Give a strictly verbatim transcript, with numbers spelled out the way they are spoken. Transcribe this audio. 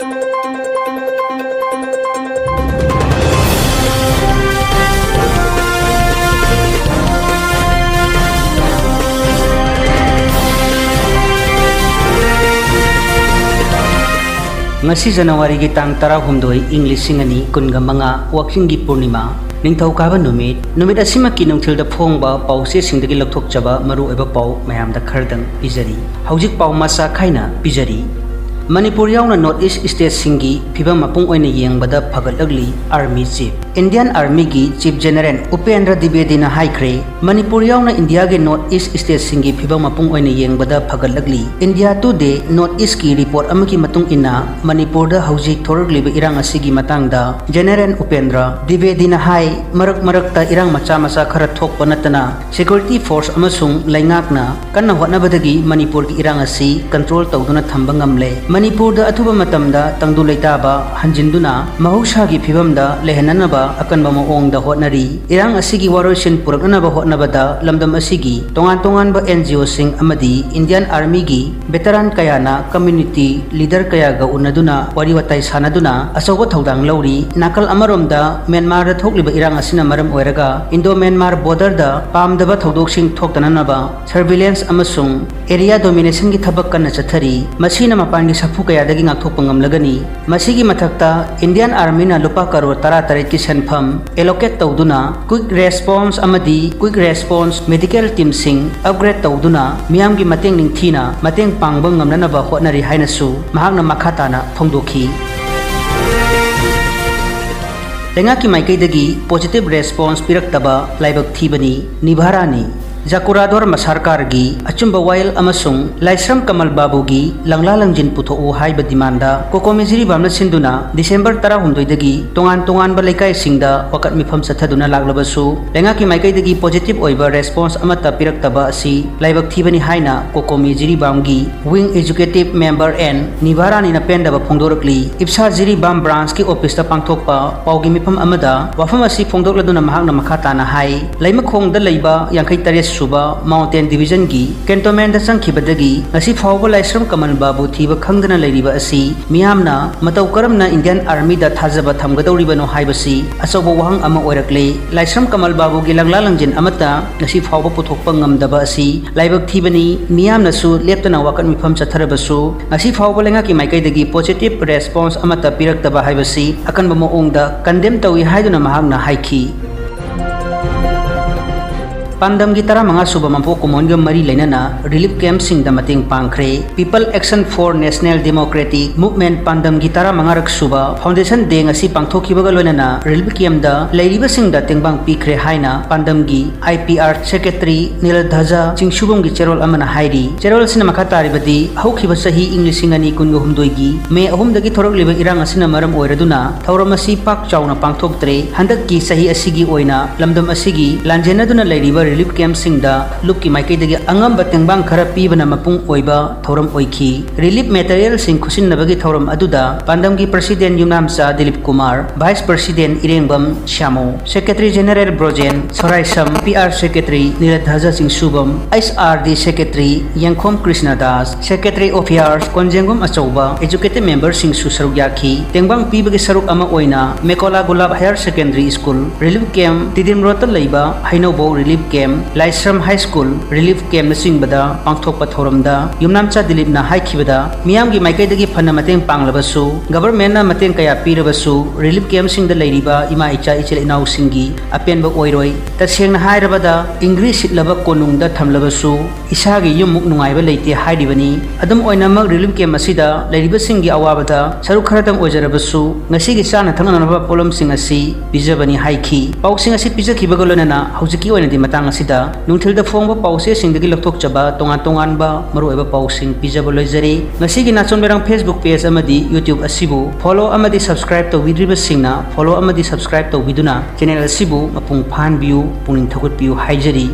ꯉꯁꯤ ꯖꯅꯋꯥꯔꯤꯒꯤ ꯇꯥꯡ ꯇꯔꯥꯍꯨꯝꯗꯣꯏ, ꯏꯪ ꯂꯤꯁꯤꯡ ꯑꯅꯤ ꯀꯨꯟꯒ ꯃꯉꯥ, ꯋꯥꯛꯆꯤꯡꯒꯤ ꯄꯨꯔꯅꯤꯃꯥ, ꯅꯤꯡꯊꯧꯀꯥꯕ ꯅꯨꯃꯤꯠ꯫ ꯅꯨꯃꯤꯠ ꯑꯁꯤꯃꯛꯀꯤ ꯅꯨꯡꯊꯤꯜꯗ ꯐꯣꯡꯕ ꯄꯥꯎꯆꯦꯁꯤꯡꯗꯒꯤ ꯂꯧꯊꯣꯛꯆꯕ ꯃꯔꯨꯑꯣꯏꯕ ꯄꯥꯎ ꯃꯌꯥꯝꯗ ꯈꯔꯗꯪ ꯄꯤꯖꯔꯤ꯫ ꯍꯧꯖꯤꯛ ꯄꯥꯎ ꯃꯆꯥ ꯈꯥꯏꯅ ꯄꯤꯖꯔꯤ꯫ ꯃꯅꯤꯄꯨꯔ ꯌꯥꯎꯅ North East stateꯁꯤꯡꯒꯤ ꯐꯤꯕꯝ ꯃꯄꯨꯡ ꯑꯣꯏꯅ ꯌꯦꯡꯕꯗ ꯐꯒꯠꯂꯛꯂꯤ Army Chief꯫ Indian Armyꯒꯤ Chief General Upendra ꯗꯤꯕꯦꯗꯤꯅ ꯍꯥꯏꯈ꯭ꯔꯦ, ꯃꯅꯤꯄꯨꯔ ꯌꯥꯎꯅ ꯏꯟꯗꯤꯌꯥꯒꯤ North East stateꯁꯤꯡꯒꯤ ꯐꯤꯕꯝ ꯃꯄꯨꯡ ꯑꯣꯏꯅ ꯌꯦꯡꯕꯗ ꯐꯒꯠꯂꯛꯂꯤ꯫ India Today North Eastꯀꯤ report ꯑꯃꯒꯤ ꯃꯇꯨꯡ ꯏꯟꯅ, ꯃꯅꯤꯄꯨꯔꯗ ꯍꯧꯖꯤꯛ ꯊꯣꯔꯛꯂꯤꯕ ꯏꯔꯥꯡ ꯑꯁꯤꯒꯤ ꯃꯇꯥꯡꯗ General ꯎꯄꯦꯟꯗ꯭ꯔ ꯗꯤꯕꯦꯗꯤꯅ ꯍꯥꯏ, ꯃꯔꯛ ꯃꯔꯛꯇ ꯏꯔꯥꯡ ꯃꯆꯥ ꯃꯆꯥ ꯈꯔ ꯊꯣꯛꯄ ꯅꯠꯇꯅ security force ꯑꯃꯁꯨꯡ ꯂꯩꯉꯥꯛꯅ ꯀꯟꯅ ꯍꯣꯠꯅꯕꯗꯒꯤ ꯃꯅꯤꯄꯨꯔꯒꯤ ꯏꯔꯥꯡ ꯑꯁꯤ control ꯇꯧꯗꯨꯅ ꯊꯝꯕ ꯉꯝꯂꯦ꯫ ꯃꯅꯤꯄꯨꯔꯗ ꯑꯊꯨꯕ ꯃꯇꯝꯗ ꯇꯪꯗꯨ ꯂꯩꯇꯥꯕ ꯍꯟꯖꯤꯟꯗꯨꯅ ꯃꯍꯧꯁꯥꯒꯤ ꯐꯤꯕꯝꯗ ꯂꯩꯍꯟꯅꯅꯕ ꯑꯀꯟꯕ ꯃꯑꯣꯡꯗ ꯍꯣꯠꯅꯔꯤ꯫ ꯏꯔꯥꯡ ꯑꯁꯤꯒꯤ ꯋꯥꯔꯣꯏꯁꯤꯟ ꯄꯨꯔꯛꯅꯅꯕ ꯍꯣꯠꯅꯕꯗ ꯂꯝꯗꯝ ꯑꯁꯤꯒꯤ ꯇꯣꯉꯥꯟ ꯇꯣꯉꯥꯟꯕ NGOꯁꯤꯡ ꯑꯃꯗꯤ Indian Armyꯒꯤ veteran ꯀꯌꯥꯅ community leader ꯀꯌꯥꯒ ꯎꯅꯗꯨꯅ ꯋꯥꯔꯤ ꯋꯥꯇꯥꯏ ꯁꯥꯟꯅꯗꯨꯅ ꯑꯆꯧꯕ ꯊꯧꯗꯥꯡ ꯂꯧꯔꯤ꯫ ꯅꯥꯀꯜ ꯑꯃꯔꯣꯝꯗ ꯃ꯭ꯌꯥꯟꯃꯥꯔꯗ ꯊꯣꯛꯂꯤꯕ ꯏꯔꯥꯡ ꯑꯁꯤꯅ ꯃꯔꯝ ꯑꯣꯏꯔꯒ Indo Myanmar borderꯗ ꯄꯥꯝꯗꯕ ꯊꯧꯗꯣꯛꯁꯤꯡ ꯊꯣꯛꯇꯅꯅꯕ surveillance ꯑꯃꯁꯨꯡ area dominationꯒꯤ ꯊꯕꯛ ꯀꯟꯅ ꯆꯠꯊꯔꯤ꯫ ꯃꯁꯤꯅ ꯃꯄꯥꯟꯒꯤ ꯁꯥꯐꯨ ꯀꯌꯥꯗꯒꯤ ꯉꯥꯛꯊꯣꯛꯄ ꯉꯝꯂꯒꯅꯤ꯫ ꯃꯁꯤꯒꯤ ꯃꯊꯛꯇ Indian Armyꯅ ꯂꯨꯄꯥ ꯀꯔꯣꯔ ꯇꯔꯥꯇꯔꯦꯠꯀꯤ ꯁꯦꯟꯐꯝ allocate ꯇꯧꯗꯨꯅ quick response ꯑꯃꯗꯤ quick response medical teamꯁꯤꯡ upgrade ꯇꯧꯗꯨꯅ ꯃꯤꯌꯥꯝꯒꯤ ꯃꯇꯦꯡ ꯅꯤꯡꯊꯤꯅ ꯃꯇꯦꯡ ꯄꯥꯡꯕ ꯉꯝꯅꯅꯕ ꯍꯣꯠꯅꯔꯤ ꯍꯥꯏꯅꯁꯨ ꯃꯍꯥꯛꯅ ꯃꯈꯥ ꯇꯥꯅ ꯐꯣꯡꯗꯣꯛꯈꯤ꯫ ꯂꯩꯉꯥꯛꯀꯤ ꯃꯥꯏꯀꯩꯗꯒꯤ positive response ꯄꯤꯔꯛꯇꯕ ꯂꯥꯏꯕꯛ ꯊꯤꯕꯅꯤ, ꯅꯤꯚꯥꯔꯥꯅꯤ꯫ ꯖꯀꯨꯔꯥꯗꯣꯔ ꯃꯁꯥꯔꯀꯥꯔꯒꯤ ꯑꯆꯨꯝꯕ ꯋꯥꯌꯦꯜ ꯑꯃꯁꯨꯡ ꯂꯥꯏꯁ꯭ꯔꯝ ꯀꯃꯜ ꯕꯥꯕꯨꯒꯤ ꯂꯪꯂꯥ ꯂꯪꯖꯤꯟ ꯄꯨꯊꯣꯛꯎ ꯍꯥꯏꯕ demandꯗ ꯀꯣꯀꯣꯃꯤ ꯖꯤꯔꯤꯕꯥꯝꯅ ꯁꯤꯟꯗꯨꯅ December ꯇꯔꯥꯍꯨꯝꯗꯣꯏꯗꯒꯤ ꯇꯣꯉꯥꯟ ꯇꯣꯉꯥꯟꯕ ꯂꯩꯀꯥꯏꯁꯤꯡꯗ ꯋꯥꯀꯠ ꯃꯤꯐꯝ ꯆꯠꯊꯗꯨꯅ ꯂꯥꯛꯂꯕꯁꯨ ꯂꯩꯉꯥꯛꯀꯤ ꯃꯥꯏꯀꯩꯗꯒꯤ positive ꯑꯣꯏꯕ response ꯑꯃꯠꯇ ꯄꯤꯔꯛꯇꯕ ꯑꯁꯤ ꯂꯥꯏꯕꯛ ꯊꯤꯕꯅꯤ ꯍꯥꯏꯅ ꯀꯣꯀꯣꯃꯤ ꯖꯤꯔꯤꯕꯥꯝꯒꯤ Wing Executive Member ꯑꯦꯟ ꯅꯤꯚꯥꯔꯥꯅꯤꯅ ꯄꯦꯟꯗꯕ ꯐꯣꯡꯗꯣꯔꯛꯂꯤ꯫ ꯏꯞꯁꯥ ꯖꯤꯔꯤꯕꯥꯝ branchꯀꯤ officeꯇ ꯄꯥꯡꯊꯣꯛꯄ ꯄꯥꯎꯒꯤ ꯃꯤꯐꯝ ꯑꯃꯗ ꯋꯥꯐꯝ ꯑꯁꯤ ꯐꯣꯡꯗꯣꯛꯂꯗꯨꯅ ꯃꯍꯥꯛꯅ ꯃꯈꯥ ꯇꯥꯅ ꯍꯥꯏ, ꯂꯩꯃꯈꯣꯡꯗ ꯂꯩꯕ ꯌꯥꯡꯈꯩ ꯇꯔꯦꯠ ꯁꯨꯕ Mountain Division ꯒꯤ cantonment ꯗ ꯆꯪꯈꯤꯕꯗꯒꯤ ꯉꯁꯤ ꯐꯥꯎꯕ ꯂꯥꯏꯁ꯭ꯔꯝ ꯀꯃꯜ ꯕꯥꯕꯨ ꯊꯤꯕ ꯈꯪꯗꯅ ꯂꯩꯔꯤꯕ ꯑꯁꯤ ꯃꯤꯌꯥꯝꯅ ꯃꯇꯧ ꯀꯔꯝꯅ Indian Army ꯗ ꯊꯥꯖꯕ ꯊꯝꯒꯗꯧꯔꯤꯕꯅꯣ ꯍꯥꯏꯕꯁꯤ ꯑꯆꯧꯕ ꯋꯥꯍꯪ ꯑꯃ ꯑꯣꯏꯔꯛꯂꯦ꯫ ꯂꯥꯏꯁ꯭ꯔꯝ ꯀꯃꯜ ꯕꯥꯕꯨꯒꯤ ꯂꯪꯂꯥ ꯂꯪꯖꯤꯟ ꯑꯃꯠꯇ ꯉꯁꯤ ꯐꯥꯎꯕ ꯄꯨꯊꯣꯛꯄ ꯉꯝꯗꯕ ꯑꯁꯤ ꯂꯥꯏꯕꯛ ꯊꯤꯕꯅꯤ꯫ ꯃꯤꯌꯥꯝꯅꯁꯨ ꯂꯦꯞꯇꯅ ꯋꯥꯀꯠ ꯃꯤꯐꯝ ꯆꯠꯊꯔꯕꯁꯨ ꯉꯁꯤ ꯐꯥꯎꯕ ꯂꯩꯉꯥꯛꯀꯤ ꯃꯥꯏꯀꯩꯗꯒꯤ positive response ꯑꯃꯠꯇ ꯄꯤꯔꯛꯇꯕ ꯍꯥꯏꯕꯁꯤ ꯑꯀꯟꯕ ꯃꯑꯣꯡꯗ condemn ꯇꯧꯏ ꯍꯥꯏꯗꯨꯅ ꯃꯍꯥꯛꯅ ꯍꯥꯏꯈꯤ꯫ ꯄꯥꯟꯗꯝꯒꯤ ꯇꯔꯥꯃꯉꯥ ꯁꯨꯕ ꯃꯄꯣꯛ ꯀꯨꯝꯑꯣꯟꯒ ꯃꯔꯤ ꯂꯩꯅꯅ relief camp ꯁꯤꯡꯗ ꯃꯇꯦꯡ ꯄꯥꯡꯈ꯭ꯔꯦ꯫ People Action for National Democratic Movement ꯄꯥꯟꯗꯝꯒꯤ ꯇꯔꯥꯃꯉꯥ ꯁꯨꯕ Foundation Day ꯉꯁꯤ ꯄꯥꯡꯊꯣꯛꯈꯤꯕꯒ ꯂꯣꯏꯅꯅ relief camp ꯗ ꯂꯩꯔꯤꯕꯁꯤꯡꯗ ꯇꯦꯡꯕꯥꯡ ꯄꯤꯈ꯭ꯔꯦ ꯍꯥꯏꯅ ꯄꯥꯟꯗꯝꯒꯤ I P R secretary ꯅꯤꯂꯙꯖ ꯆꯤꯡꯁꯨꯕꯝꯒꯤ ꯆꯦꯔꯣꯜ ꯑꯃꯅ ꯍꯥꯏꯔꯤ꯫ ꯆꯦꯔꯣꯜ ꯑꯁꯤꯅ ꯃꯈꯥ ꯇꯥꯔꯤꯕꯗꯤ, ꯍꯧꯈꯤꯕ ꯆꯍꯤ ꯏꯪ ꯂꯤꯁꯤꯡ ꯑꯅꯤ ꯀꯨꯟꯒ ꯍꯨꯝꯗꯣꯏꯒꯤ ꯃꯦ ꯑꯍꯨꯝꯗꯒꯤ ꯊꯣꯔꯛꯂꯤꯕ ꯏꯔꯥꯡ ꯑꯁꯤꯅ ꯃꯔꯝ ꯑꯣꯏꯔꯗꯨꯅ ꯊꯧꯔꯝ ꯑꯁꯤ ꯄꯥꯛ ꯆꯥꯎꯅ ꯄꯥꯡꯊꯣꯛꯇ꯭ꯔꯦ꯫ ꯍꯟꯗꯛꯀꯤ ꯆꯍꯤ ꯑꯁꯤꯒꯤ ꯑꯣꯏꯅ ꯂꯝꯗꯝ ꯑꯁꯤꯒꯤ ꯂꯥꯟꯖꯦꯟꯅꯗꯨꯅ ꯂꯩꯔꯤꯕ relief camp ꯁꯤꯡꯗ ꯂꯨꯞꯀꯤ ꯃꯥꯏꯀꯩꯗꯒꯤ ꯑꯉꯝꯕ ꯇꯦꯡꯕꯥꯡ ꯈꯔ ꯄꯤꯕꯅ ꯃꯄꯨꯡ ꯑꯣꯏꯕ ꯊꯧꯔꯝ ꯑꯣꯏꯈꯤ꯫ Relief material ꯁꯤꯡ ꯈꯨꯠꯁꯤꯟꯅꯕꯒꯤ ꯊꯧꯔꯝ ꯑꯗꯨꯗ ꯄꯥꯟꯗꯝꯒꯤ President ꯌꯨꯝꯅꯥꯝꯆꯥ Dilip Kumar, Vice President ꯏꯔꯦꯡꯕꯝ ꯁ꯭ꯌꯥꯃꯣ, Secretary General Brojen ꯁꯣꯔꯥꯏꯁꯝ, P R Secretary ꯅꯤꯂꯙꯖ ꯆꯤꯡꯁꯨꯕꯝ, H R D Secretary ꯌꯦꯡꯈꯣꯝ Krishna Das, Secretary of Affairs ꯀꯣꯟꯖꯦꯡꯒꯨꯝ ꯑꯆꯧꯕ, executive member ꯁꯤꯡꯁꯨ ꯁꯔꯨꯛ ꯌꯥꯈꯤ꯫ ꯇꯦꯡꯕꯥꯡ ꯄꯤꯕꯒꯤ ꯁꯔꯨꯛ ꯑꯃ ꯑꯣꯏꯅ ꯃꯦꯀꯣꯂꯥ ꯒꯨꯂꯥꯞ Higher Secondary School relief camp, Tiddim ꯔꯣꯗꯇ ꯂꯩꯕ ꯍꯩꯅꯧꯕꯧ relief camp, ꯂꯥꯏꯁ꯭ꯔꯝ High School relief camp ꯅꯆꯤꯡꯕꯗ ꯄꯥꯡꯊꯣꯛꯄ ꯊꯧꯔꯝꯗ ꯌꯨꯝꯅꯥꯝꯆꯥ ꯗꯤꯂꯤꯞꯅ ꯍꯥꯏꯈꯤꯕꯗ, ꯃꯤꯌꯥꯝꯒꯤ ꯃꯥꯏꯀꯩꯗꯒꯤ ꯐꯅ ꯃꯇꯦꯡ ꯄꯥꯡꯂꯕꯁꯨ, government ꯅ ꯃꯇꯦꯡ ꯀꯌꯥ ꯄꯤꯔꯕꯁꯨ, relief camp ꯁꯤꯡꯗ ꯂꯩꯔꯤꯕ ꯏꯃꯥ ꯏꯆꯥ ꯏꯆꯤꯜ ꯏꯅꯥꯎꯁꯤꯡꯒꯤ ꯑꯄꯦꯟꯕ ꯑꯣꯏꯔꯣꯏ꯫ ꯇꯁꯦꯡꯅ ꯍꯥꯏꯔꯕꯗ, ꯏꯪꯒ꯭ꯔꯤꯁ ꯁꯤꯠꯂꯕ ꯀꯣꯅꯨꯡꯗ ꯊꯝꯂꯕꯁꯨ, ꯏꯁꯥꯒꯤ ꯌꯨꯝꯃꯨꯛ ꯅꯨꯡꯉꯥꯏꯕ ꯂꯩꯇꯦ ꯍꯥꯏꯔꯤꯕꯅꯤ꯫ ꯑꯗꯨꯝ ꯑꯣꯏꯅꯃꯛ, relief camp ꯑꯁꯤꯗ ꯂꯩꯔꯤꯕꯁꯤꯡꯒꯤ ꯑꯋꯥꯕꯗ ꯁꯔꯨꯛ ꯈꯔꯗꯪ ꯑꯣꯏꯖꯔꯕꯁꯨ, ꯉꯁꯤꯒꯤ ꯆꯥꯅ ꯊꯛꯅꯅꯕ ꯄꯣꯠꯂꯝꯁꯤꯡ ꯑꯁꯤ ꯄꯤꯖꯕꯅꯤ ꯍꯥꯏꯈꯤ꯫ ꯄꯥꯎꯁꯤꯡ ꯑꯁꯤ ꯄꯤꯖꯈꯤꯕꯒ ꯂꯣꯏꯅꯅ ꯍꯧꯖꯤꯛꯀꯤ ꯑꯣꯏꯅꯗꯤ ꯃꯇꯥꯡ ꯑꯁꯤꯗ ꯅꯨꯡꯊꯤꯜꯗ ꯐꯣꯡꯕ ꯄꯥꯎꯆꯦꯁꯤꯡꯗꯒꯤ ꯂꯧꯊꯣꯛꯆꯕ ꯇꯣꯉꯥꯟ ꯇꯣꯉꯥꯟꯕ ꯃꯔꯨꯑꯣꯏꯕ ꯄꯥꯎꯁꯤꯡ ꯄꯤꯖꯕ ꯂꯣꯏꯖꯔꯦ꯫ ꯉꯁꯤꯒꯤ ꯅꯥꯆꯣꯟ ꯃꯦꯔꯥꯡ Facebook page ꯑꯃꯗꯤ YouTube ꯑꯁꯤꯕꯨ follow ꯑꯃꯗꯤ subscribe ꯇꯧꯕꯤꯗ꯭ꯔꯤꯕꯁꯤꯡꯅ follow ꯑꯃꯗꯤ subscribe ꯇꯧꯕꯤꯗꯨꯅ channel ꯑꯁꯤꯕꯨ ꯃꯄꯨꯡ ꯐꯥꯍꯟꯕꯤꯌꯨ, ꯄꯨꯛꯅꯤꯡ ꯊꯧꯒꯠꯄꯤꯌꯨ ꯍꯥꯏꯖꯔꯤ꯫